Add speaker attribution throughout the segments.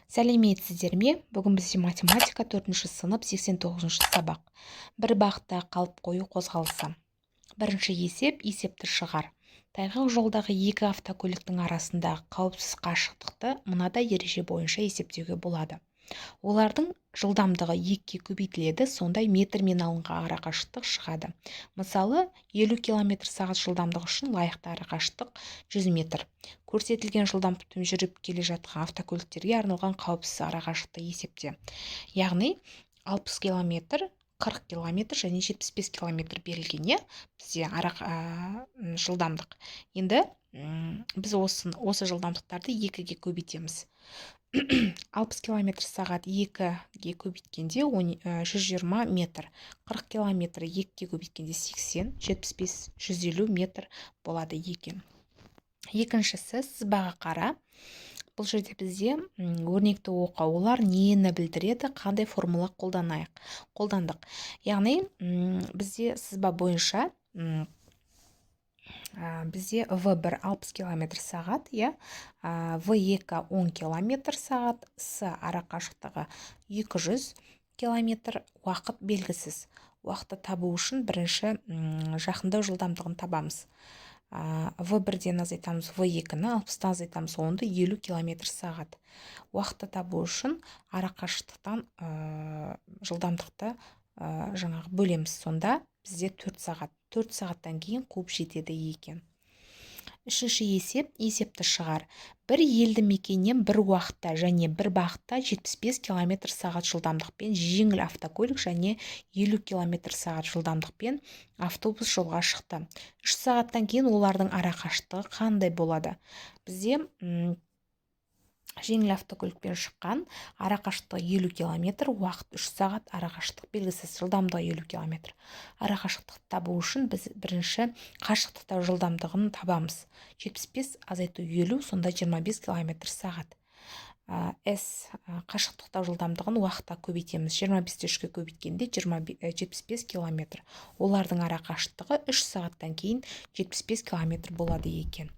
Speaker 1: Сәлеметсіздер ме? Бүгін бізде математика, 4 сынып, 89 сабақ. Бір бағытта қалып қою қозғалысы. Бірінші есеп, есепті шығар. Тайғақ жолдағы екі автокөліктің арасындағы қауіпсіз қашықтықты мынадай ереже бойынша есептеуге болады. Олардың жылдамдығы екіге көбейтіледі, сондай метрмен алынған арақашықтық шығады. Мысалы, 50 км сағат жылдамдық үшін лайықты арақашықтық 100 метр. Көрсетілген жылдамдықпен жүріп келе жатқан автокөліктерге арналған қауіпсіз арақашықтықты есепте. Яғни 60 км, 40 км және 75 км берілген, иә, бізде ара жылдамдық. Енді біз осы жылдамдықтарды екіге көбейтеміз. 60 км сағат екіге көбейткенде 120 метр, 40 километр екіге көбейткенде 80, 75 150 метр болады екен. Екіншісі, сызбаға қара. Бұл жерде бізде өрнекті оқы. Олар нені білдіреді, қандай формула қолданайық, қолдандық? Яғни бізде сызба бойынша бізде В1 60 км сағат, иә, В2 10 км сағат, С арақашықтығы 200 километр, уақыт белгісіз. Уақытты табу үшін бірінші жақындау жылдамдығын табамыз. В1-ден азайтамыз В2-ні, 60-тан азайтамыз 10-ды, 50 километр сағат. Уақытты табу үшін арақашықтықтан жылдамдықты жаңағы бөлеміз. Сонда бізде 4 сағат. 4 сағаттан кейін қуып жетеді екен. Үшінші есеп, есепті шығар. Бір елді мекеннен бір уақытта және бір бағытта 75 км сағат жылдамдықпен жеңіл автокөлік және 50 км сағат жылдамдықпен автобус жолға шықты. 3 сағаттан кейін олардың арақашықтығы қандай болады? Бізде жеңіл автокөлікпен шыққан, арақашықтығы 50 километр, уақыт 3 сағат, арақашықтық белгісіз, жылдамдығы 50 километр. Арақашықтықты табу үшін біз бірінші қашықтықтау жылдамдығын табамыз. 75 азайту 50, сонда 25 километр сағат. С қашықтықтау жылдамдығын уақытқа көбейтеміз. 25-ті 3-ке көбейткенде 75 километр. Олардың арақашықтығы 3 сағаттан кейін 75 километр болады екен.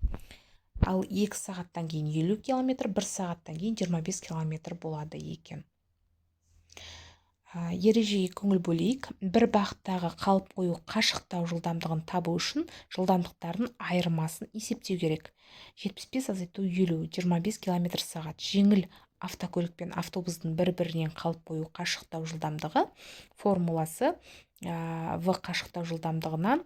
Speaker 1: Ал 2 сағаттан кейін 50 километр, 1 сағаттан кейін 25 километр болады екен. Ережеге көңіл бөлейік. Бір бағыттағы қалып қою қашықтау жылдамдығын табу үшін жылдамдықтардың айырмасын есептеу керек. 75 азайту 50, 25 километр сағат. Жеңіл автокөлік пен автобустың бір бірінен қалып қою қашықтау жылдамдығы формуласы: В қашықтау жылдамдығынан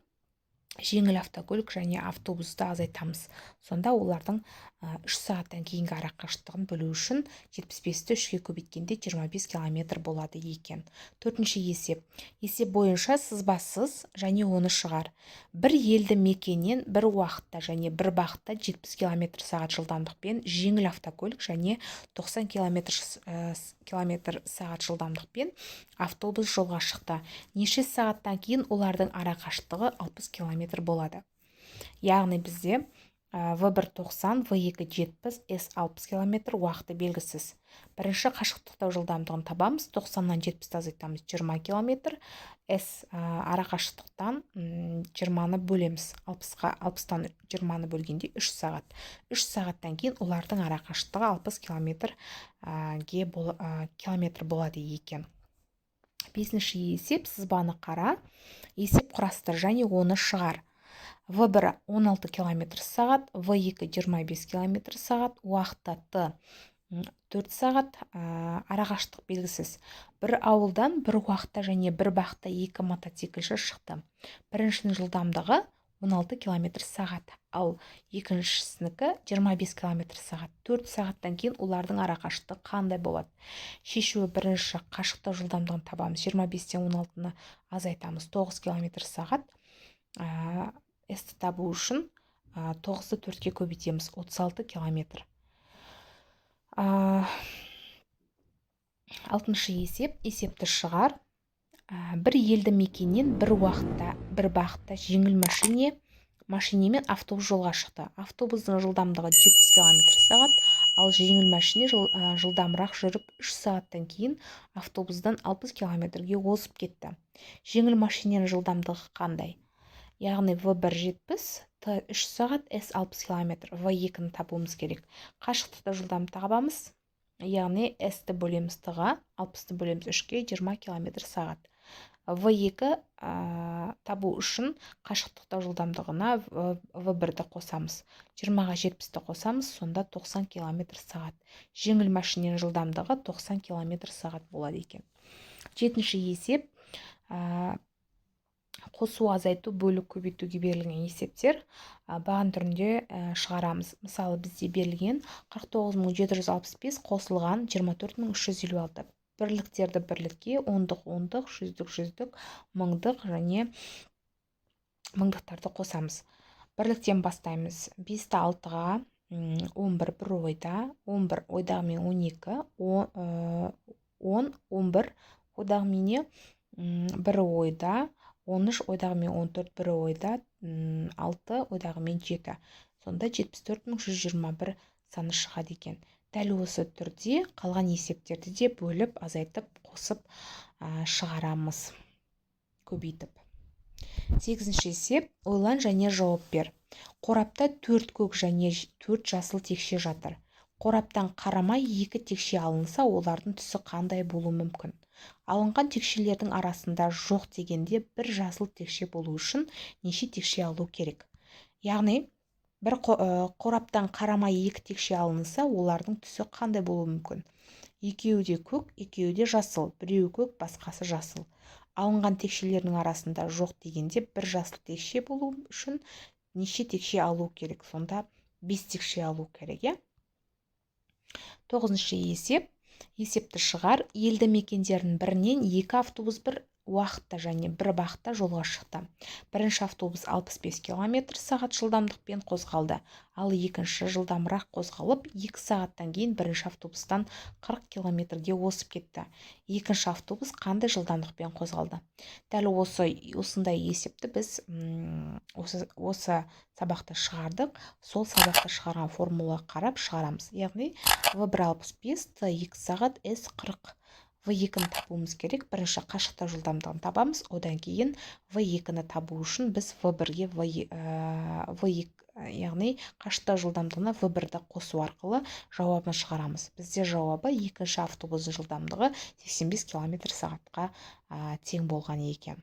Speaker 1: жеңіл автокөлік және автобусты азайтамыз. Сонда олардың 3 сағаттан кейінгі арақашықтығын білу үшін 75-ті 3-ке көбейткенде 25 километр болады екен. Төртінші есеп. Есеп бойынша сызбасыз және оны шығар. Бір елді мекеннен бір уақытта және бір бағытта 70 километр сағат жылдамдықпен жеңіл автокөлік және 90 километр сағат жылдамдықпен автобус жолға шықты. Неше сағаттан кейін олардың арақашықтығы 60 километр болады? Яғни бізде В1 90, В2 70, С 60 километр, уақыты белгісіз. Бірінші қашықтықтау жылдамдығын табамыз. 90-нан 70-ті азайтамыз, 20 километр. С арақашықтықтан 20-ны бөлеміз 60-қа. 60-тан 20-ны бөлгенде 3 сағат. 3 сағаттан кейін олардың арақашықтығы 60 километр километр болады екен. Бесінші есеп, сызбаны қара, есеп құрастыр және оны шығар. В1 16 километр сағат, В2 25 километр сағат, уақыты Т 4 сағат, арақашықтық белгісіз. Бір ауылдан бір уақытта және бір бағытта екі мотоциклші шықты. Біріншінің жылдамдығы 16 километр сағат, ал екіншісінікі 25 километр сағат. 4 сағаттан кейін олардың арақашықтығы қандай болады? Шешуі: бірінші қашықтау жылдамдығын табамыз. 25-тен 16-ны азайтамыз, 9 километр сағат. С табу үшін 9-ды 4-ке көбейтеміз, 36 километр. Алтыншы есеп, есепті шығар. Бір елді мекеннен бір уақытта, бір бағытта жеңіл машине мен автобус жолға шықты. Автобустың жылдамдығы 70 км сағат, ал жеңіл машине жылдамырақ жүріп, 3 сағаттан кейін автобустан 60 километрге озып кетті. Жеңіл машиненің жылдамдығы қандай? Яғни В1 70, Т 3 сағат, С 60 километр. В2-ні табуымыз керек. Қашықтықты жылдам табамыз. Яғни S-ті бөлеміз Т-ға, 60-ты бөлеміз 3-ке, 20 километр сағат. В2 табу үшін қашықтықтау жылдамдығына В1-ді қосамыз. 20-ға 70-ті қосамыз, сонда 90 километр сағат. Жеңіл машинаның жылдамдығы 90 километр сағат болады екен. Жетінші есеп: қосу, азайту, бөлу, көбейтуге берілген есептер, баған түрінде шығарамыз. Мысалы, бізде берілген 49 765 қосылған 24 356. Бірліктерді бірлікке, ондық ондық, жүздік жүздік, мыңдық және мыңдықтарды қосамыз. Бірліктен бастаймыз. Бесті алтыға 11, бір ойда, 11 ойдағымен 12, 10, 11 ойдағымене бір ойда, 13 ойдағымен 14, бір ойда, 6 ойдағымен 7. Сонда 74 121 саны шығады екен. Дәл осы түрде қалған есептерді де бөліп, азайтып, қосып шығарамыз, көбейтіп. Сегізінші есеп: ойлан және жауап бер. Қорапта төрт көк және төрт жасыл текше жатыр. Қораптан қарамай екі текше алынса, олардың түсі қандай болуы мүмкін? Алынған текшелердің арасында жоқ дегенде бір жасыл текше болу үшін неше текше алу керек? Яғни бір қораптан қарамай екі текше алынса, олардың түсі қандай болуы мүмкін? Екеуі де көк, екеуі де жасыл, біреуі көк, басқасы жасыл. Алынған текшелердің арасында жоқ дегенде бір жасыл текше болу үшін неше текше алу керек? Сонда бес текше алу керек, иә. Тоғызыншы есеп. Есепті шығар. Елді мекендердің бірінен екі автобус бір уақытта және бір бағытта жолға шықты. Бірінші автобус 65 км сағат жылдамдықпен қозғалды, ал екінші жылдамырақ қозғалып, 2 сағаттан кейін бірінші автобустан 40 километрге озып кетті. Екінші автобус қандай жылдамдықпен қозғалды? Дәл осы осындай есепті біз осы сабақта шығардық. Сол сабақта шығарған формулаға қарап шығарамыз. Яғни в бір 65, т 2 сағат, с 40. В екіні табуымыз керек. Бірінші қашықтау жылдамдығын табамыз, одан кейін в екіні табу үшін біз в бірге в екі, яғни қашықтау жылдамдығына в бірді қосу арқылы жауабын шығарамыз. Бізде жауабы: екінші автобустың жылдамдығы 85 километр сағатқа тең болған екен.